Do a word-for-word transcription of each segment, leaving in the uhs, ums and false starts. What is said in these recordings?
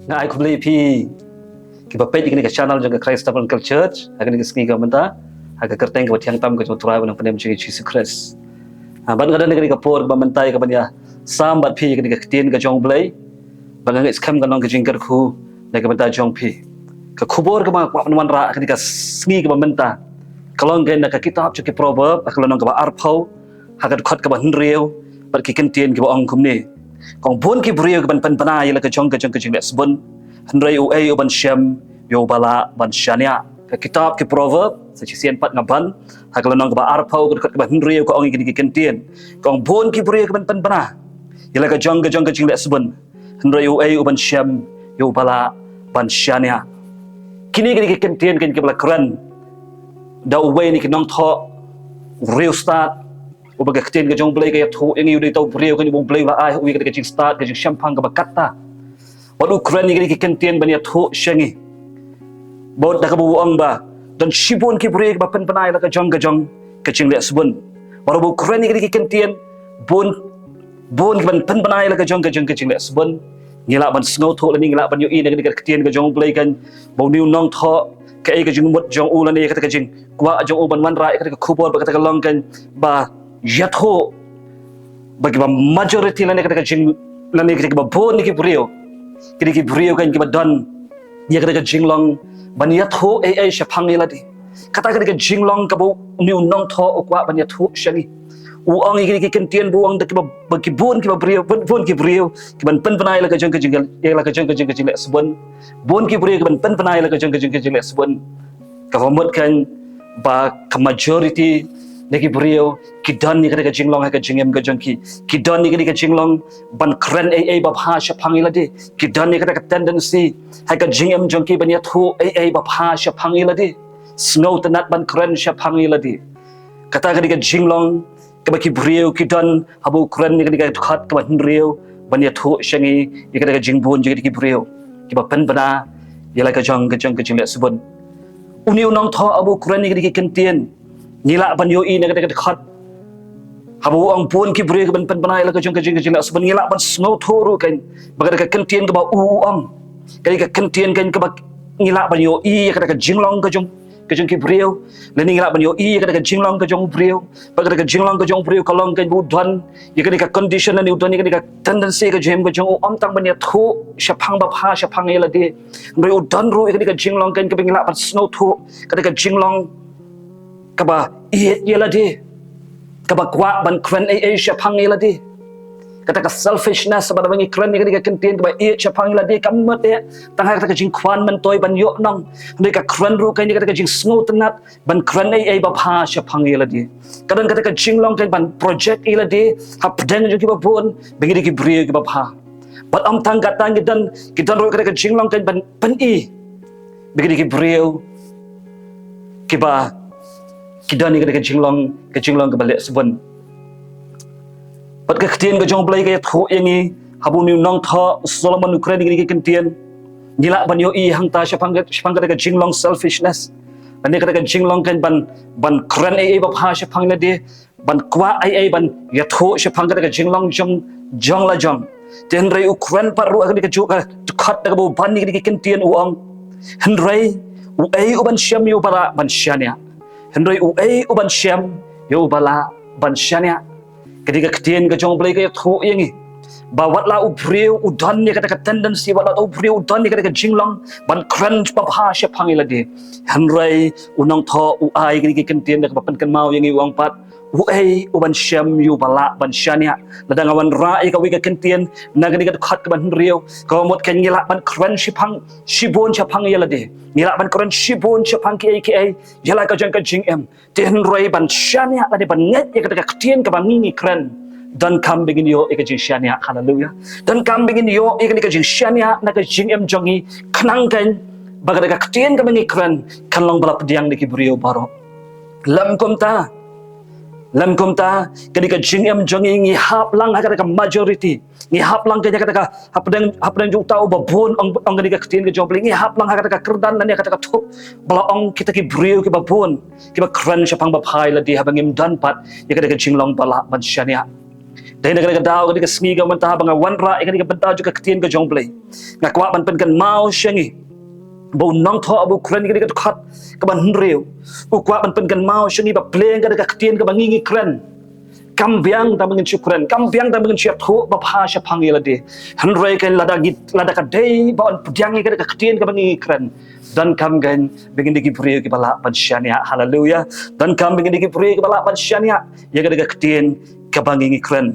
Nga ai khublei phi kiba peit ïa kane ka channel jong ka Christ Tabernacle Church ha kane ka sngi kaba mynta, ha ka kyrteng kaba thiang tam ka jong U Trai bad U Nongpynim jong ngi Jisu Khrist. Ah, bad nga don ha kane ka por kaba mynta ïa kaban ïa sam bad phi ïa kane ka ktien ka jong U Blei. Bad nga ngeit skhem kan long ka jingkyrkhu na ka bynta jong phi. Ka khubor kaba nga kwah ban wanrah ha kane ka sngi kaba mynta ka long kane na ka kitab jong ki Proverb, ha ka lynnong kaba arphew, ha ka dkhot kaba hynriew, bad ki kyntien kiba ong kumne: Kong bun ki briew kiban pynbna ïa la ka jong ka jong ka jingleh sbun, hynrei uei uban shem ïa uba lah ban shaniah? Ka kitab ki Proverb, sa shisien pat nga ban, ha ka lynnong kaba arphew, ka dkhot kaba hynriew, ka ong ïa kine ki kyntien: Kong bun ki briew kiban pynbna ïa la ka jong ka jong ka jingleh sbun, hynrei uei uban shem ïa uba lah ban shaniah? Kine kine ki kyntien kan kiba la kren da uwei na ki nongthoh riewstad, uba ka ktien ka jong U Blei ka ïathuh ïa ngi u dei uta u briew kane uba U Blei u la ai ha u ïa kata ka jingstad, ka jingshemphang kaba katta. Bad u kren ïa kine ki kyntien ban ïathuh sha ngi, bad da kaba u ong ba don shibun ki briew kiba pynbna ïa la ka jong ka jong ka jingleh sbun. Bad u kren ïa kine ki kyntien, bun bun kiban pynbna ïa la ka jong ka jong ka jingleh sbun. Ngi lah ban sngewthuh lane ngi lah ban ïohi na kane ka ktien ka jong U Blei kan, ba une u nongthoh, kaei ka jingmut jong u lane kata ka jingkwah jong u ban wanrah ïa kata ka khubor, ba kata ka long kan, ba ïathuh ba kiba majority lane kata ka jing, lane kata kiba bun na ki briew, kine ki briew kan kiba don ïa kata ka jinglong ban ïathuh ei ei shaphang ïa lade. Kata kane ka jinglong kaba une u nongthoh u kwah ban ïathuh sha ngi. U ong ïa kine ki kyntien, ba u ong da kiba, ba ki bun kiba briew, bun, bun ki briew kiban pynbna ïa la ka jong ka jing, ïa la ka jong ka jong ka jingleh sbun. Bun ki briew kiban pynbna ïa la ka jong ka jong ka jingleh sbun. Kaba mut kan ba ka majority na ki briew ki don ïa kata ka jinglong ha ka jingim ka jong ki. Ki don ïa kata ka jinglong ban kren ei ei babha shaphang ïa lade. Ki don ïa kata ka tendency ha ka jingim jong ki ban ïathuh ei ei babha shaphang ïa lade. Sngewtynnat ban kren shaphang ïa lade. Kata kane ka jinglong kaba ki briew ki don, haba u kren ïa kane ka dkhot kaba hynriew ban ïathuh sha ngi ïa kata ka jingbun jong kine ki briew kiba pynbna ïa la ka jong ka jong ka jingleh sbun. Une u nongthoh haba u kren ïa kine ki kyntien, ngi lah ban ïohi na kata ka dkhot, haba u ong bun ki briew kiban pynbna ïa la ka jong ka jong ka jingleh sbun, ngi lah ban sngewthuh ruh kan ba kata ka kyntien kaba u u ong, kane ka kyntien kan kaba ngi lah ban ïohi ïa kata ka jinglong ka jong, ka jong ki briew, lane ngi lah ban ïohi ïa kata ka jinglong ka jong u briew. Ba kata ka jinglong ka jong u briew ka long kan ba u don ïa kane ka condition lane u don ïa kane ka tendency ka jingim ka jong u, ym tang ban ïathuh shaphang babha shaphang ïa lade, hynrei u don ruh ïa kane ka jinglong kan kaba ngi lah ban sngewthuh, kata ka jinglong kaba ïeit ïa lade, kaba kwah ban kren ei ei shaphang ïa lade. Kata ka selfishness, ba da ba ngi kren ïa kane ka kyntien kaba ïeit shaphang ïa lade, kam mut eh tang ha kata ka jingkwah myntoi ban ïoh nong, hynrei ka kren ruh kan ïa kata ka jingsngewtynnat ban kren ei ei babha shaphang ïa lade. Ka don kata ka jinglong kan ban project ïa lade hapdeng jong kiba bun, ba ngi dei ki briew kiba bha. Bad ym tang kata, ngi don, ki don ruh kata ka jinglong kan ban pyni ba ngi dei ki briew kiba, ki don ïa kata ka jinglong, ka jinglong kaba leh sbun. Bad ka ktien ka jong U Blei ka ïathuh ïa ngi, haba une u nongthoh u Solomon u kren ïa kine ki kyntien, ngi lah ban ïohi hangta shaphang, shaphang kata ka jinglong selfishness, lane kata ka jinglong kan ban, ban kren ei ei babha shaphang lade, ban kwah ei ei ban ïathuh shaphang kata ka jinglong jong, jong la jong. Te hynrei u kren pat ruh ha kane kajuh ka dkhot da kaba u ban ïa kine ki kyntien, u ong: Hynrei uei uban shem ïa uba lah ban shaniah? Hynrei uei uban shem ïa uba lah ban shaniah? Kane ka ktien ka jong U Blei ka ïathuh ïa ngi ba wat la u briew u don ïa kata ka tendency, wat la u briew u don ïa kata ka jinglong ban kren babha shaphang ïa lade, hynrei u nongthoh u ai kine ki kyntien da kaba pynkynmaw ïa ngi, u ong pat: Uei uban shem ïa uba lah ban shaniah? Lada nga wanrah ïa kawei ka kyntien na kane ka dkhot kaba hynriew, ka mut kan ngi lah ban kren shaphang, shibun shaphang ïa lade, ngi lah ban kren shibun shaphang kiei kiei ïa la ka jong ka jingim. Te hynrei ban shaniah lane ban ngeit ïa kata ka ktien kaba ngi ngi kren, donkam ba ngin ïoh ïa ka jingshaniah. Haleluya. Donkam ba ngin ïoh ïa kane ka jingshaniah na ka jingim jong ngi, khnang kan ba kata ka ktien kaba ngi kren kan long ba la pdiang da ki briew baroh. Lym kumta, lym kumta, kane ka jingim jong ngi, ngi hap lang ha kata ka majority. Ngi hap lang ka, ïa kata ka, hapdeng, hapdeng jong uta uba bun, ong, ong kane ka ktien ka jong U Blei, ngi hap lang ha kata ka kyrdan lane ha kata ka thup ba la ong kita ki briew kiba bun, kiba kren shaphang babha ïa lade, haba ngim don pat ïa kata ka jinglong ba lah ban shaniah. Dei na kane ka daw, kane ka sngi ka mynta, ba nga wanrah ïa kane ka bynta jong ka ktien ka jong U Blei, nga kwah ban pynkynmaw sha ngi ba u nongthoh ba u kren ïa kane ka dkhot kaba hynriew, u kwah ban pynkynmaw sha ngi ba pleng kane ka ktien kaba ngi ngi kren, kam biang tang ba ngin shu kren, kam biang tang ba ngin shu ïathuh babha shaphang ïa lade. Hynrei kan lada ngi, lada ka dei ba yn pdiang ïa kane ka ktien kaba ngi ngi kren, donkam kan ba ngin dei ki briew kiba lah ban shaniah. Haleluya. Donkam ba ngin dei ki briew kiba lah ban shaniah ïa kane ka ktien kaba ngi ngi kren.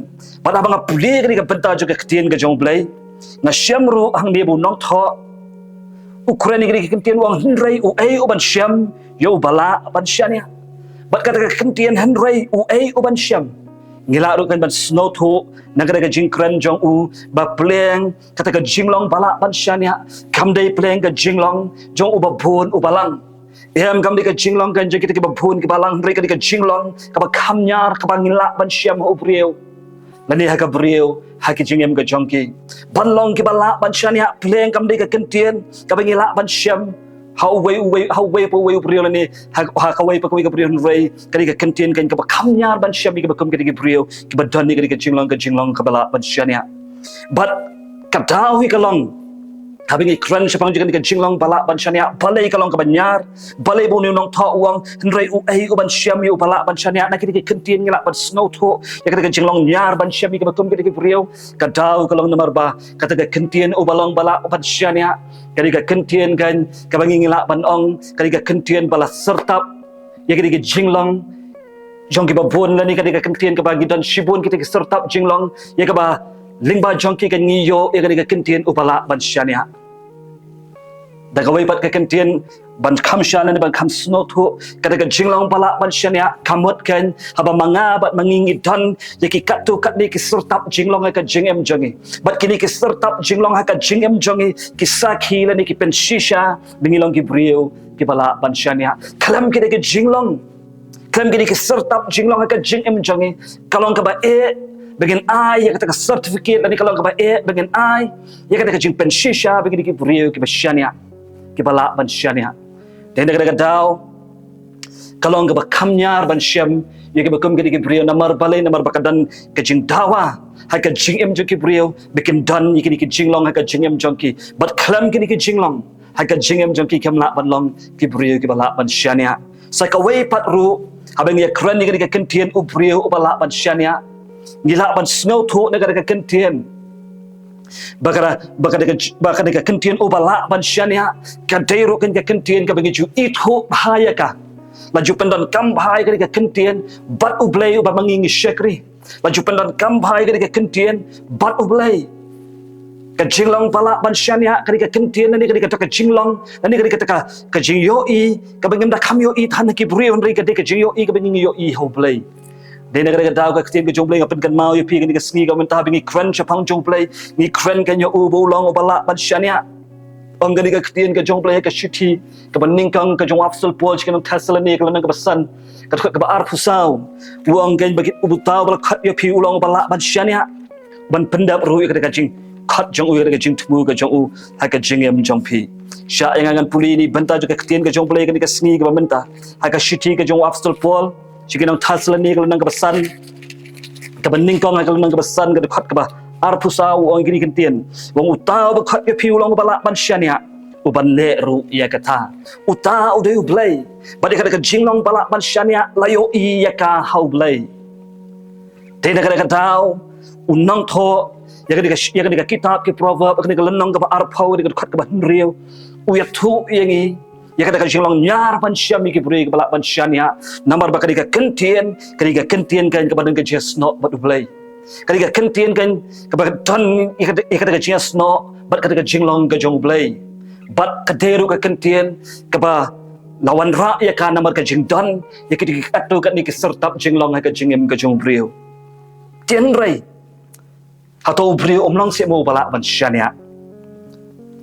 Bad haba nga pule ïa kane ka bynta jong ka ktien ka jong U Blei, nga shem ruh hangne ba u nongthoh u kren ïa kane ka ktien, u ong, hynrei uei u ban shem ïa uba lah ban shaniah? Bad kata ka ktien hynrei uei u ban shem, ngi lah ruh kan ban sngewthuh na kata ka jingkren jong u ba pleng kata ka jinglong ba lah ban shaniah kam dei pleng ka jinglong jong uba bun uba lang. Em, kam dei ka jinglong kan jong kita kiba bun kiba lang, hynrei ka dei ka jinglong kaba kham ñiar, kaba ngi lah ban shem ha u briew lane ha ka briew ha ki jingim ka jong ki. Ban long kiba lah ban shaniah, pleng kam dei ka ktien kaba ngi lah ban shem ha uwei uwei, ha uwei pa uwei u briew lane ha, ha kawei pa kawei ka briew, hynrei ka dei ka ktien kan kaba kham ñiar ban shem ïa kiba kum kita ki briew kiba don ïa ka dei ka jinglong, ka jinglong kaba lah ban shaniah. Bad ka daw hi ka long, haba ngi kren shaphang jong ka jinglong ba lah ban shaniah, balei ka long kaba ñiar? Balei ba une u nongthoh u ong, hynrei uei u ban shem ïa uba lah ban shaniah? Na kita ki ktien ngi lah ban sngewthuh ïa kata ka jinglong ñiar ban shem ïa kiba kum kita ki briew. Ka daw ka long namar ba kata ka ktien uba long ba lah ban shaniah, ka dei ka ktien kan kaba ngi ngi lah ban ong ka dei ka ktien ba la syrtap ïa kata ka jinglong jong kiba bun, lane ka dei ka ktien kaba ngi don shibun kita ki syrtap jinglong ïa kaba lyngba jong ki kan ngi ïoh ïa kata ka ktien uba lah ban shaniah. Da kawei pat ka ktien ban kham shaniah, ban kham sngewthuh, kata ka jinglong ba lah ban shaniah ka mut kan haba ma nga bad ma ngi ngi don ïa ki katto katne ki syrtap jinglong ha ka jingim jong ngi. Bad kine ki syrtap jinglong ha ka jingim jong ngi ki sakhi lane ki pynshisha ba ngi long ki briew kiba lah ban shaniah. Khlem kita ki jinglong, khlem kine ki syrtap jinglong ha ka jingim jong ngi, ka long kaba eh ba ngin ai ïa kata ka certificate, lane ka long kaba eh ba ngin ai ïa kata ka jingpynshisha ba ngi dei ki briew kiba shaniah, kiba lah ban shaniah. Te na kata ka daw ka long kaba kham ñiar ban shem ïa kiba kum kita ki briew. Namar balei? Namar ba ka don ka jingdawa ha ka jingim jong ki briew ba kin don ïa kine ki jinglong ha ka jingim jong ki. Bad khlem kine ki jinglong ha ka jingim jong ki, kim lah ban long ki briew kiba lah ban shaniah. Sa kawei pat ruh, haba ngi ïa kren ïa kane ka ktien u briew uba lah ban shaniah, ngi lah ban sngewthuh na kane ka ktien ba ka, ba kane ka, ba kane ka ktien uba lah ban shaniah ka dei ruh kane ka ktien kaba ngi ju ithuh bha ïa ka, la ju pyndonkam bha ïa kane ka ktien bad U Blei uba ma ngi ngi shakri. La ju pyndonkam bha ïa kane ka ktien bad U Blei. Ka jinglong ba lah ban shaniah, kane ka ktien, lane kane kata ka jinglong, lane kane kata ka, ka jingïohi kaba ngim da kham ïohi than ha ki briew, hynrei ka dei ka jingïohi kaba ngi ngi ïohi ha U Blei. Dei na kata ka daw ka ktien ka jong U Blei nga pynkynmaw ïa phi kane ka sngi ka mynta, ba ngi kren shaphang jong U Blei, ngi kren kan ïa u ba u long uba lah ban shaniah. Ong kane ka ktien ka jong U Blei ha ka shithi kaba nyngkong ka jong u Apostol Paul sha ki nong Thessaloni, ka lynnong kaba san, ka dkhot kaba arphew saw. U ong kan ba ki, uta uba la khot ïa phi u long uba lah ban shaniah, ban pyndep ruh ïa kata ka jingkhot jong u, ïa kata ka jingthmu ka jong u ha ka jingim jong phi. Shah ïa nga ngan pule ïa kane ka bynta jong ka ktien ka jong U Blei kane ka sngi kaba mynta ha ka shithi ka jong u Apostol Paul sha ki nong Thessaloni, ka lynnong kaba san, kaba nyngkong ha ka lynnong kaba san, ka dkhot kaba arphew saw, u ong kine ki ktien. U ong, uta uba khot ïa phi u long uba lah ban shaniah, uban leh ruh ïa kata. Uta u dei U Blei. Bad ïa kata ka jinglong ba lah ban shaniah la ïohi ïa ka ha U Blei. Te na kata ka daw u nongthoh ïa kane ka, ïa kane ka kitab ki Proverb, ïa kane ka lynnong kaba arphew, ïa kane ka dkhot kaba hynriew, u ïathuh ïa ngi ïa kata ka jinglong ñiar ban shem ïa ki briew kiba lah ban shaniah. Namar ba kane ka ktien, kane ka ktien kan kaba don ka jingïasnoh bad U Blei. Kane ka ktien kan kaba don ïa kata, ïa kata ka jingïasnoh bad kata ka jinglong ka jong U Blei. Bad ka dei ruh ka ktien kaba la wanrah ïa ka namar ka jingdon ïa kata ki katto katne ki syrtap jinglong ha ka jingim ka jong u briew. Te hynrei hato u briew um long seh mo uba lah ban shaniah?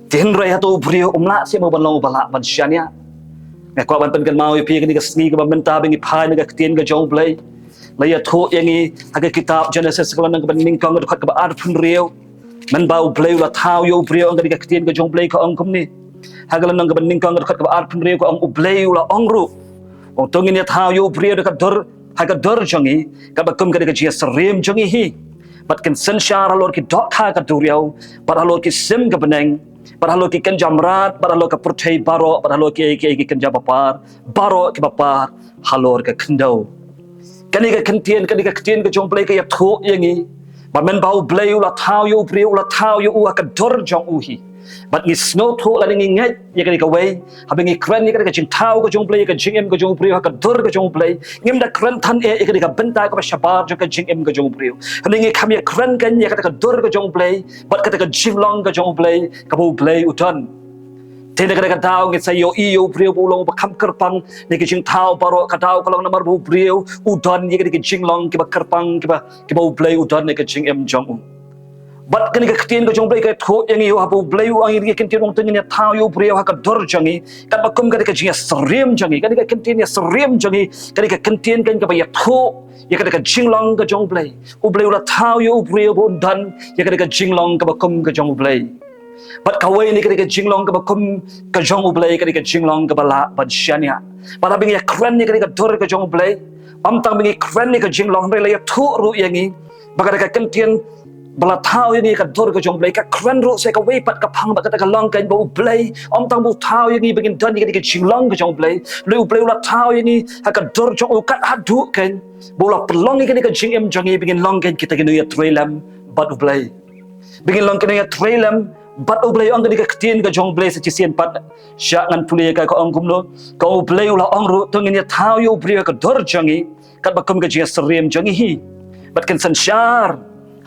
Te hynrei hato u briew um lah seh mo ban long uba lah ban shaniah? Nga kwah ban pynkynmaw ïa phi kane ka sngi kaba mynta ba ngi phai na ka ktien ka jong U Blei. La ïathuh ïa ngi ha ka kitab Genesis ka lynnong kaba nyngkong, ka dkhot kaba arphew hynriew, mynba U Blei u la thaw ïa u briew, ong kane ka ktien ka jong U Blei ka ong kumne. Ha ka lynnong kaba nyngkong, ka dkhot kaba arphew hynriew, ka ong, U Blei u la ong ruh, ong, to ngin ïa thaw ïa u briew da ka dur, ha ka dur jong ngi, kaba kum ka dei ka jingïasyriem jong ngi hi. Bad kin synshar halor ki dohkha ka duriaw, bad halor ki sim ka bneng, bad halor ki kynja mrad, bad halor ka pyrthei baroh, bad halor kiei kiei ki kynja bapar baroh kiba par halor ka khyndew. Kane ka kyntien, kane ka ktien ka jong U Blei ka ïathuh ïa ngi ba mynba U Blei u la thaw ïa u briew, u la thaw ïa u ha ka dur jong u hi. Bad ngi sngewthuh lane ngi ngeit ïa kane kawei, haba ngi kren ïa kane ka jingthaw ka jong U Blei, ïa ka jingim ka jong u briew ha ka dur ka jong U Blei, ngim da kren than eh ïa kane ka bynta kaba shabar jong ka jingim ka jong u briew. Hynrei ngi kham ïa kren kan ïa kata ka dur ka jong U Blei bad kata ka jinglong ka jong U Blei kaba U Blei u don. Te na kata ka daw ngi sa ïohi ïa u briew ba u long uba kham kyrpang na ki jingthaw baroh, ka daw ka long namar ba u briew u don ïa kata ka jinglong kiba kyrpang kiba, kiba U Blei u don na ka jingim jong u. Bad kane ka ktien ka jong U Blei ka ïathuh ïa ngi, haba U Blei u ong ïa ngi, ka ktien u ong to ngin ïa thaw ïa u briew ha ka dur jong ngi, katba kum kane ka jingïasyriem jong ngi, kane ka ktien ïasyriem jong ngi, kane ka ktien kan kaba ïathuh ïa kane ka jinglong ka jong U Blei. U Blei u la thaw ïa u briew ba un don ïa kane ka jinglong kaba kum ka jong U Blei. Bad kawei na kane ka jinglong kaba kum ka jong U Blei, kane ka jinglong kaba lah ban shaniah. Bad haba ngi ïa kren ïa kane ka dur ka jong U Blei, ym tang ba ngi kren ïa ka jinglong, hynrei la ïathuh ruh ïa ngi ba kata ka ktien ba la thaw ïa ngi ha ka dur ka jong U Blei ka kren ruh sa ïa kawei pat ka phang, bad kata ka long kan ba U Blei ym tang ba u thaw ïa ngi ba ngin don ïa kane ka jinglong ka jong U Blei, hynrei U Blei u la thaw ïa ngi ha ka dur jong u kat haduh kan ba u la pynlong ïa kane ka jingim jong ngi ba ngin long kan kita ki nongïatreilang bad U Blei. Ba ngin long ki nongïatreilang bad U Blei. Ong kane ka ktien ka jong U Blei sa shisien pat, sha ngan pule ïa ka, ka ong kumno? Ka ong U Blei u la ong ruh to ngin ïa thaw ïa u briew ha ka dur jong ngi katba kum ka jingïasyriem jong ngi hi. Bad kin synshar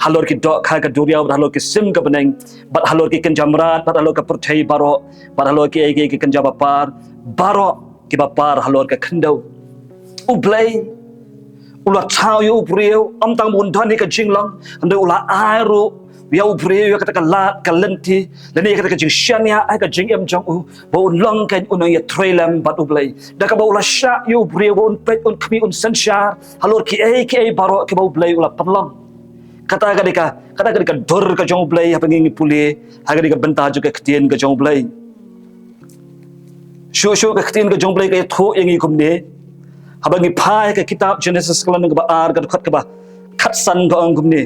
halor ki dohkha ka duriaw, bad halor ki sim ka bneng, bad halor ki kynja mrad, bad halor ka pyrthei baroh, bad halor kiei kiei ki kynja bapar baroh kiba par halor ka khyndew. U Blei u la thaw ïa u briew ym tang ba un don ïa ka jinglong, hynrei u la ai ruh ïa u briew ïa kata ka lad ka lynti lane ïa kata ka jingshaniah ha ka jingim jong u ba un long kan u nongïatreilang bad U Blei. Da kaba u la shah ïa u briew ba un peit, un khmih, un synshar halor kiei kiei baroh kiba U Blei u la pynlong. Kata ka dei ka, kata ka dei ka dur ka jong U Blei haba ngi pule ha kane ka bynta jong ka ktien ka jong U Blei. Shuh shuh ka ktien ka jong U Blei ka ïathuh ïa ngi kumne. Haba ngi phai ha ka kitab Genesis ka lynnong kaba ar ka dkhot kaba khatsan ka ong kumne.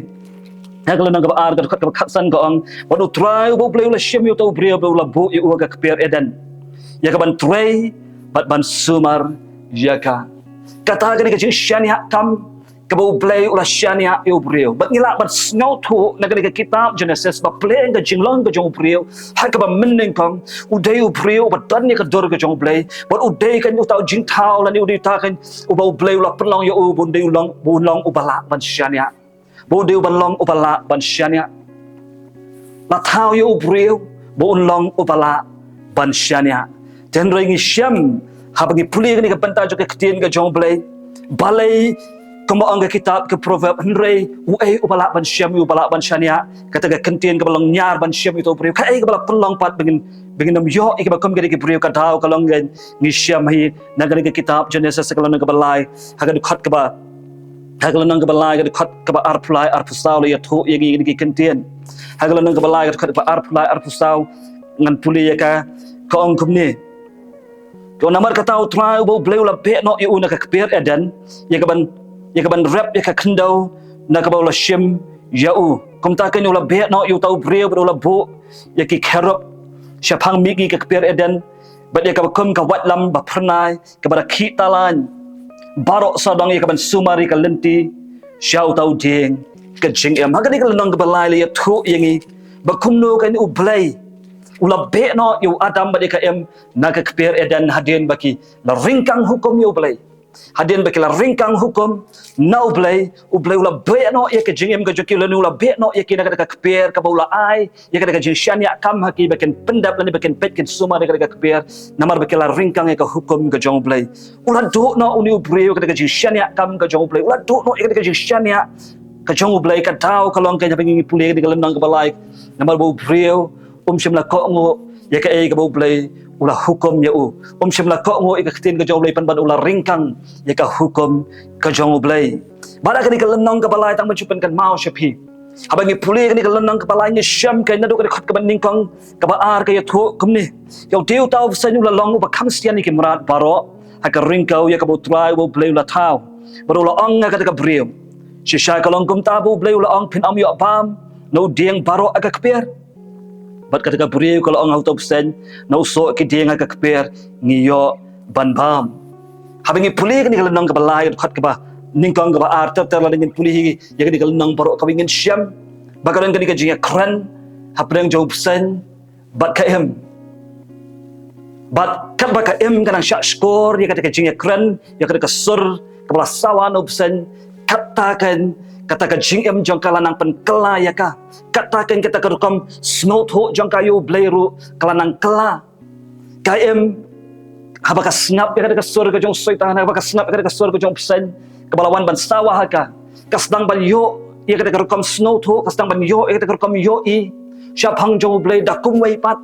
Ha ka lynnong kaba ar ka dkhot kaba khatsan ka ong, bad U Trai uba U Blei u la shim ïa uta u briew bad u la buh ïa u ha ka kper Eden ïa ka ban trei bad ban sumar ïa ka. Kata ka dei ka jingshaniah kam kaba U Blei u la shaniah ïa u briew. Bad ngi lah ban sngewthuh na kane ka kitab Genesis ba pleng ka jinglong ka jong u briew ha kaba mynnyngkong u dei u briew uba don ïa ka dur ka jong U Blei, bad u dei kan uta u jingthaw lane u dei uta kan uba U Blei u la pynlong ïa u ba un dei u long, ba un long uba lah ban shaniah, ba un dei uban long uba lah ban shaniah. La thaw ïa u briew ba un long uba lah ban shaniah. Te hynrei ngi shem haba ngi pule kane ka bynta jong ka ktien ka jong U Blei, balei kumba ong ka kitab ka Proverb, hynrei uei uba lah ban shem, uba lah ban shaniah? Kata ka kyntien kaba long ñiar ban shem ïa uta u briew, kaei kaba la pynlong pat ba ngin, ba ngin ym ïoh ïa kiba kum kine ki briew? Ka daw ka long kan ngi shem hi na kane ka kitab Genesis ka lynnong kaba lai ha ka dkhot kaba, ha ka lynnong kaba lai ka dkhot kaba arphew lai arphew saw la ïathuh ïa ngi kine ki kyntien. Ha ka lynnong kaba lai ka dkhot kaba arphew lai arphew saw ngan pule ïa ka, ka ong kumne. Ka ong, namar kata U Trai uba U Blei u la beh noh ïa u na ka kper Eden ïa ka ban, ïa ka ban rep ïa ka khyndew na kaba u la shim ïa u. Kumta kan u la beh noh ïa uta u briew bad u la buh ïa ki kherub shaphang mihngi ka kper Eden bad ïa kaba kum ka waitlam ba phyrnai kaba da khih talain baroh sawdong ïa ka ban sumar ïa ka lynti sha uta u dieng ka jingim. Ha kane ka lynnong kaba lai la ïathuh ïa ngi ba kumno kan U Blei u la beh noh ïa u Adam bad ïa ka Im na ka kper Eden hadien ba ki la ryngkang hukum ïa U Blei. Hadien ba ki la ryngkang hukum na U Blei, U Blei u la beh noh ïa ka jingim ka jong ki, lane u la beh noh ïa ki na kata ka kper kaba u la ai ïa kata ka jingshaniah kam ha ki ba kin pyndep lane ba kin peit kin sumar ïa kata ka kper, namar ba ki la ryngkang ïa ka hukum ka jong U Blei. U la duh noh une u briew ïa kata ka jingshaniah kam ka jong U Blei, u la duh noh ïa kata ka jingshaniah ka jong U Blei. Ka daw ka long kan haba ngi pule ïa kane ka lynnong kaba lai, namar ba u briew um shym la kohnguh ïa kaei kaba U Blei u la hukum ïa u. Um shym la kohnguh ïa ka ktien ka jong U Blei pynban u la ryngkang ïa ka hukum ka jong U Blei. Bad ha kane ka lynnong kaba lai, tang ban shu pynkynmaw sha phi, haba ngi pule kane ka lynnong kaba lai ngi shem kan naduh ka dkhot kaba nyngkong kaba ar ka ïathuh kumne. Ïa u dei uta u bseiñ u la long uba kham sian ïa ki mrad baroh ha ka ryngkew ïa kaba U Trai uba U Blei u la thaw. Bad u la ong ha kata ka briew, Shisha ka long kumta ba U Blei u la ong, phin ym ïoh bam na u dieng baroh ha ka kper. Bad kata ka briew ka la ong ha uta u bseiñ, na u soh ki dieng ha ka kper ngi ïoh ban bam. Haba ngi pule kane ka lynnong kaba lai, dkhot kaba nyngkong, kaba ar, ter ter lada ngin pule hi ïa kane ka lynnong baroh kaba ngin shem ba ka don kane ka jingïakren hapdeng jong u bseiñ bad ka im. Bad katba ka im ka nang shah shkor ïa kata ka jingïakren, ïa kata ka sur kaba la sawa na u bseiñ, katta kein kata ka jingim jong ka la nang pynkylla ïa ka. Katta kein kata ka rukom sngewthuh jong ka ïa U Blei ruh ka la nang kylla. Ka im, haba ka sngap ïa kata ka sur ka jong u Soitan, haba ka sngap ïa kata ka sur ka jong u bseiñ kaba la wan ban sawa ha ka, ka sdang ban ïoh ïa kata ka rukom sngewthuh, ka sdang ban ïoh ïa kata ka rukom ïohi shaphang jong U Blei da kumwei pat.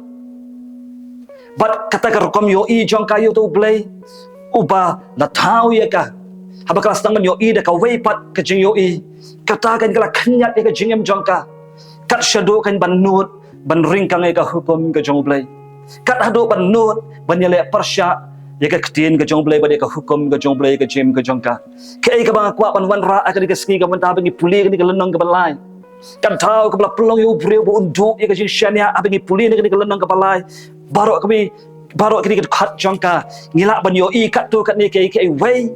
Bad kata ka rukom ïohi jong ka ïa uta U Blei uba la thaw ïa ka, haba ka la sdang ban ïohi da kawei pat ka jingïohi, kata kein ka la khynñiat ïa ka jingim jong ka. Kat shaduh kein ban nud ban ryngkang ïa ka hukum ka jong U Blei, kat haduh ban nud ban ïaleh pyrshah ïa ka ktien ka jong U Blei bad ïa ka hukum ka jong U Blei ïa ka jingim ka jong ka. Kaei kaba nga kwah ban wanrah ha kane ka sngi kaba mynta, ba ngi pule kane ka lynnong kaba lai, ka daw kaba la pynlong ïa u briew ba un duh ïa ka jingshaniah. Haba ngi pule na kane ka lynnong kaba lai, baroh kaba, baroh kine ki dkhot jong ka, ngi lah ban ïohi katto katne kaei kaei, wei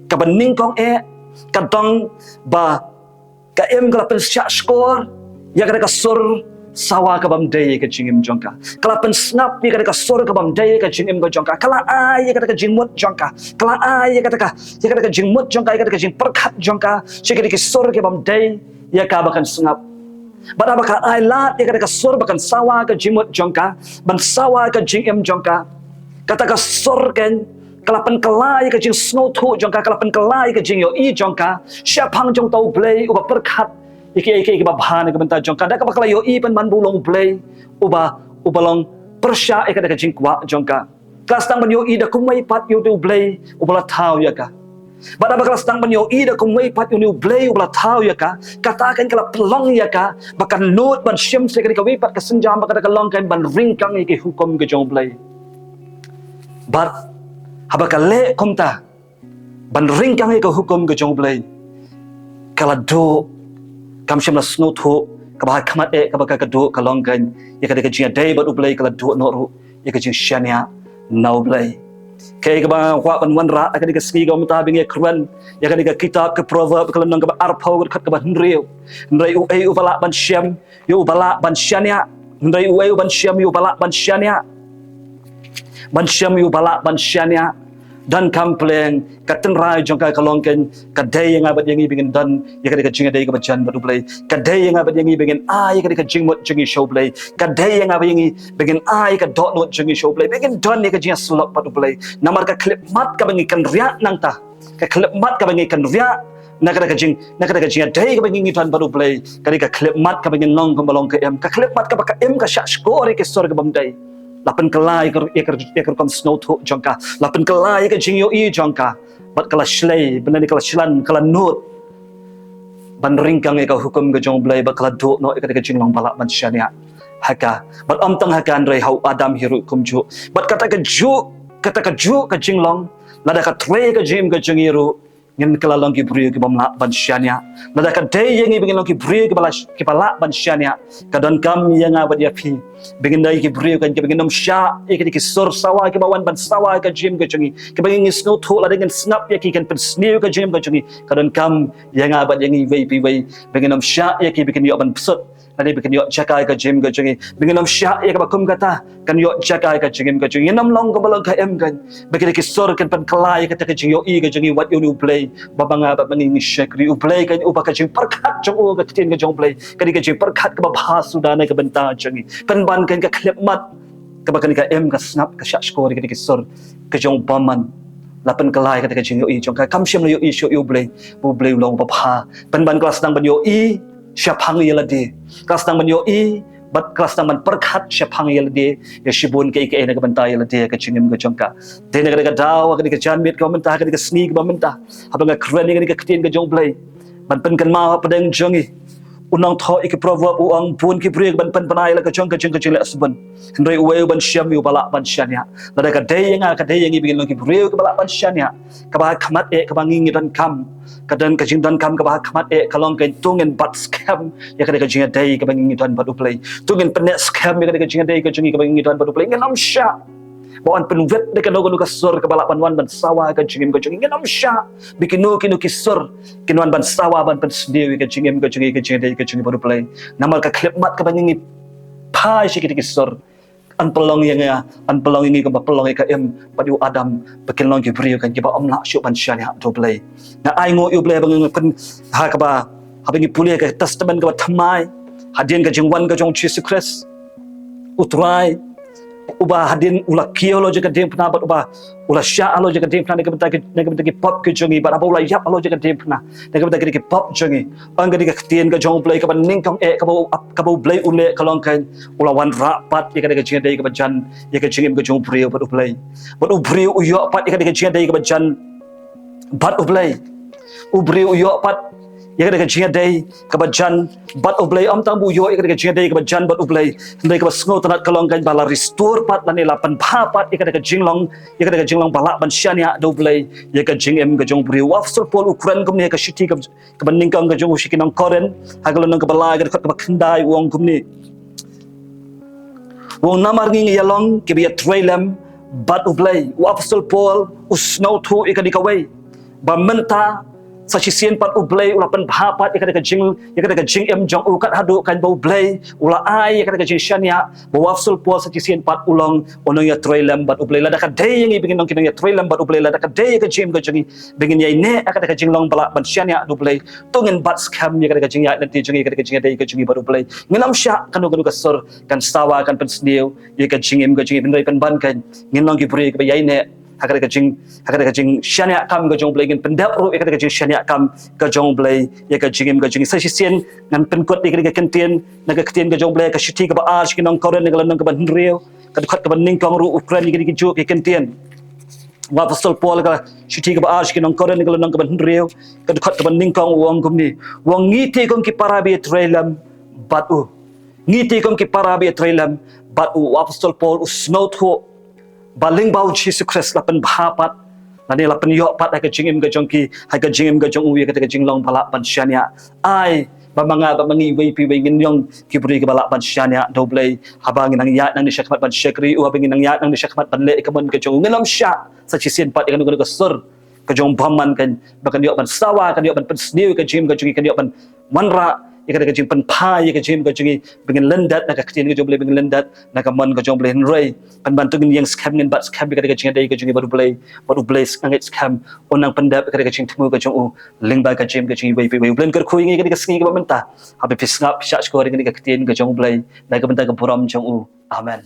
kaba nyngkong eh, ka dang ba ka im ka la pynshah shkor ïa kata ka sur sawa ka bym dei ïa ka jingim jong ka. Ka la pynsngap ïa kata ka sur ka bym dei ïa ka jingim ka jong ka. Ka la ai ïa kata ka jingmut jong ka, ka la ai ïa kata ka, ïa kata ka jingmut jong ka, ïa kata ka jingpyrkhat jong ka sha kata ka sur ka bym dei ïa ka ba kan sngap. Bad haba ka ai lad ïa kata ka sur ba kan sawa ka jingmut jong ka, ban sawa ka jingim jong ka, kata ka sur kein ka la pynkylla ïa ka jingsngewthuh jong ka, ka la pynkylla ïa ka jingïohi jong ka shaphang jong uta U Blei uba pyrkhat ïa kiei kiei kiba bha na ka bynta jong ka, da kaba ka la ïohi pynban ba u long U Blei uba, uba long pyrshah ïa kata ka jingkwah jong ka. Ka la sdang ban ïohi da kumwei pat ïa uta U Blei uba la thaw ïa ka. Bad haba ka la sdang ban ïohi da kumwei pat ïa une U Blei uba la thaw ïa ka, kata kein ka la pynlong ïa ka ba kan nud ban shim sha kane kawei pat ka sienjam, ba kata ka long kein ban ryngkang ïa ki hukum ka jong U Blei. Bad haba ka leh kumta, ban ryngkang ïa ka hukum ka jong U Blei, ka la duh, kam shym la sngewthuh kaba ha khmat eh, kaba ka, ka duh ka long kein ïa kata ka jingïadei bad U Blei, ka la duh noh ruh ïa ka jingshaniah na U Blei. Kaei kaba nga kwah ban wanrah ha kane ka sngi kaba mynta, ba ngi ïakren ïa kane ka kitab ka Proverb, ka lynnong kaba arphew, ka dkhot kaba hynriew. Hynrei uei uba lah ban shem, ïa uba lah ban shaniah. Hynrei uei uban shem, ïa uba lah ban shaniah. Ban shem, ïa uba lah ban shaniah. Donkam pleng, ka tynrai jong ka ka long kein, ka dei ïa nga bad ïa ngi ba ngin don ïa kane ka jingïadei kaba jan bad U Blei. Ka dei ïa nga bad ïa ngi ba ngin ai ïa kane ka jingmut jong ngi sha U Blei. Ka dei ïa nga bad ïa ngi ba ngin ai ïa ka dohnud jong ngi sha U Blei, ba ngin don ïa ka jingïasyllok bad U Blei. Namar ka khyllipmat kaba ngi kynriah nangta, ka khyllipmat kaba ngi kynriah na kata ka jing, na kata ka jingïadei kaba ngi, ngi don bad U Blei, ka dei ka khyllipmat kaba ngin long kumba long ka im, ka khyllipmat kaba ka im ka shah shkor ïa ki sur ki bym dei. La pynkylla ïa ka, ïa ka, ïa ka rukom sngewthuh jong ka, la pynkylla ïa ka jingïohi jong ka, bad ka la shlei, bad lane ka la shlan, ka la nud ban ryngkang ïa ka hukum ka jong U Blei, bad ka la duh noh ïa kata ka jinglong ba lah ban shaniah ha ka. Bad ym tang ha ka, hynrei ha u Adam hi ruh kumjuh. Bad kata kajuh, kata kajuh ka jinglong, lada ka trei ka jingim ka jong ngi ruh, ngin kylla long ki briew ki bym lah ban shaniah. Lada ka dei ïa ngi ba ngin long ki briew kiba lah, kiba lah ban shaniah, ka donkam ïa nga bad ïa phi ba ngin dei ki briew kan, kiba ngin ym shah ïa ki, ki sur sawa kiba wan ban sawa ka jingim ka jong ngi, kiba ngin sngewthuh lada ngin sngap ïa ki kan pynsniew ka jingim ka jong ngi. Ka donkam ïa nga bad ïa ngi wei pa wei ba ngin ym shah ïa ki ba kin ïoh ban bsut, lane ba kin ïoh jaka ïa ka jingim ka jong ngi, ba ngin ym shah ïa kaba kum kata kan ïoh jaka ïa ka jingim ka jong ngi. Ngin ym long kumba long ka im kan, ba kine ki sur kin pynkylla ïa kata ka jingïohi ka jong ngi wat ïa une U Blei ba ma nga bad ma ngi ngi shakri. U Blei kan, uba ka jingpyrkhat jong u, ka ktien ka jong U Blei ka dei ka jingpyrkhat kaba bha suda na ka bynta jong ngi. Pynban kan ka khyllipmat kaba kane ka im ka sngap ka shah shkor ïa kata ki sur ka jong u bymman, la pynkylla ïa kata ka jingïohi jong ka, kam shym la ïohi shuh ïa U Blei, U Blei u long uba bha. Pynban ka la sdang ban ïohi shaphang ïa lade, ka la sdang ban ïohi bad ka la sdang ban pyrkhat shaphang ïa lade, ïa shibun kaei kaei na ka bynta ïa lade, ka jingim ka jong ka. Te na kata ka daw, ha kane ka janmiet kaba mynta, ha kane ka sngi kaba mynta, haba nga kren ïa kane ka ktien ka jong U Blei, ban pynkynmaw hapdeng jong ngi, U nongthoh ïa ki proverb u ong, bun ki briew ban pynbna ïa la ka jong ka jong ka jingleh sbun, hynrei uwei u ban shem ïa u ba lah ban shaniah. Lada ka dei ïa nga, ka dei ïa ngi ba ngin long ki briew ki ba lah ban shaniah, kaba ha khmat eh kaba ngi ngi donkam, ka don ka jingdonkam kaba ha khmat eh ka long ka to ngin bat skhem ïa ka dei ka jingïadei kaba ngi ngi don bad U Blei. To ngin pynneh skhem ïa ka dei ka jingïadei ka jong ngi kaba ngi ngi don bad U Blei. Ngin ym shah ba wan pynwit da kano kano ka sur kaba lah ban wan ban sawa ka jingim ka jong ngi. Ngin ym shah ba kino kino ki sur kin wan ban sawa ban pynsniew ïa ka jingim ka jong ngi, ka jingïadei ka jong ngi bad U Blei. Namar ka khyllipmat kaba ngi ngi phai sha kita ki sur, yn pynlong ïa nga, yn pynlong ïa ngi kumba pynlong ïa ka Im bad ïa u Adam, ba kin long ki briew kan kiba ym lah shuh ban shaniah da U Blei. Nga ai nguh ïa U Blei ba ngi pyn, ha kaba, haba ngi pule ka Testament kaba thymmai, hadien ka jingwan ka jong U Jisu Khrist, U Trai, uba hadien u la kiew halor jong ka diengphna bad uba u la shah halor jong ka diengphna na ka bynta ki, na ka bynta ki pop ki jong ngi, bad haba u la ïap halor jong ka diengphna na ka bynta ki, ki pop jong ngi. Ong ka dei ka ktien ka jong U Blei kaba nyngkong eh kaba u ap, kaba U Blei u leh ka long kan u la wanrah pat ïa ka dei ka jingïadei kaba jan ïa ka jingim ka jong u briew bad U Blei. Bad u briew u ïoh pat ïa ka dei ka jingïadei kaba jan bad U Blei. U briew u ïoh pat ïa ka dei ka jingïadei kaba jan bad U Blei. Ym tang ba u ïoh ïa ka dei ka jingïadei kaba jan bad U Blei, hynrei kaba sngewtynnat ka long kan ba la restore pat lane la pynbha pat ïa ka dei ka jinglong, ïa ka dei ka jinglong ba lah ban shaniah da U Blei ïa ka jingim ka jong u briew. U Apostol Paul u kren kumne ha ka shithi ka, kaba nyngkong ka jong u sha ki nong Korinth, ha ka lynnong kaba lai ka dkhot kaba khyndai u ong kumne. U ong namar ngi ngi ïalong kiba ïatrei lem bad U Blei. U Apostol Paul u sngewthuh ïa ka dei kawei ba mynta sa shisien pat U Blei u la pynbha pat ïa ka dei ka jing, ïa ka dei ka jingim jong u kat haduh kan ba U Blei u la ai ïa ka dei ka jingshaniah, ba u Apostol Paul sa shisien pat u long u nongïatrei lem bad U Blei. Lada ka dei ïa ngi ba ngin long ki nongïatrei lem bad U Blei, lada ka dei ïa ka jingim ka jong ngi ba ngin ïaineh ïa ka dei ka jinglong ba lah ban shaniah da U Blei, to ngin bat skhem ïa ka dei ka jingïaid lynti jong ngi, ïa ka dei ka jingïadei ka jong ngi bad U Blei. Ngin ym shah kano kano ka sur kan sawa kan pynsniew ïa ka jingim ka jong ngi, hynrei pynban kan ngin long ki briew kiba ïaineh ha ka dei ka jing, ha ka dei ka jingshaniah kam ka jong U Blei, ngin pyndep ruh ïa ka dei ka jingshaniah kam ka jong U Blei ïa ka jingim ka jong ngi. Sa shisien ngan pynkut ïa ka dei ka ktien na ka ktien ka jong U Blei ha ka shithi kaba ar sha ki nong Korinth, na ka lynnong kaba hynriew ka dkhot kaba nyngkong ruh u kren ïa ka dei ka juh ka ktien. U Apostol Paul ha ka shithi kaba ar sha ki nong Korinth, na ka lynnong kaba hynriew ka dkhot kaba nyngkong u ong kumne. U ong ngi te kum ki para ba ïatrei lem bad u. Ngi te kum ki para ba ïatrei lem bad u. U Apostol Paul u sngewthuh ba lyngba U Jisu Khrist la pynbha pat lane la pynïoh pat ha ka jingim ka jong ki, ha ka jingim ka jong u ïa ka dei ka jinglong ba lah ban shaniah. Ai ba ma nga bad ma ngi iwei pa iwei ngin long ki briew kiba lah ban shaniah da U Blei haba ngin nang ïaid nangne shakhmat ban shakri u, haba ngin nang ïaid nangne shakhmat ban leh ïa ka mon ka jong u. Ngin ym shah sa shisien pat ïa kano kano ka sur ka jong u bymman kan ba kan ïoh ban sawa, kan ïoh ban pynsniew ïa ka jingim ka jong ngi, kan ïoh ban wanrah ïa ka dei ka jingpynphai ïa ka jingim ka jong ngi ba ngin lyndet na ka ktien ka jong U Blei, ba ngin lyndet na ka mon ka jong U Blei. Hynrei pynban to ngin ïeng skhem, ngin bat skhem ïa ka dei ka jingïadei ka jong ngi bad U Blei, bad U Blei u ngeit skhem un nang pyndep ïa ka dei ka jingthmu ka jong u lyngba ka jingim ka jong ngi iwei pa iwei. U Blei un kyrkhu ïa ngi ha ka dei ka sngi kaba mynta. Haba phi sngap phi shahshkor ïa ka dei ka ktien ka jong U Blei, na ka bynta ka burom jong u. Amen.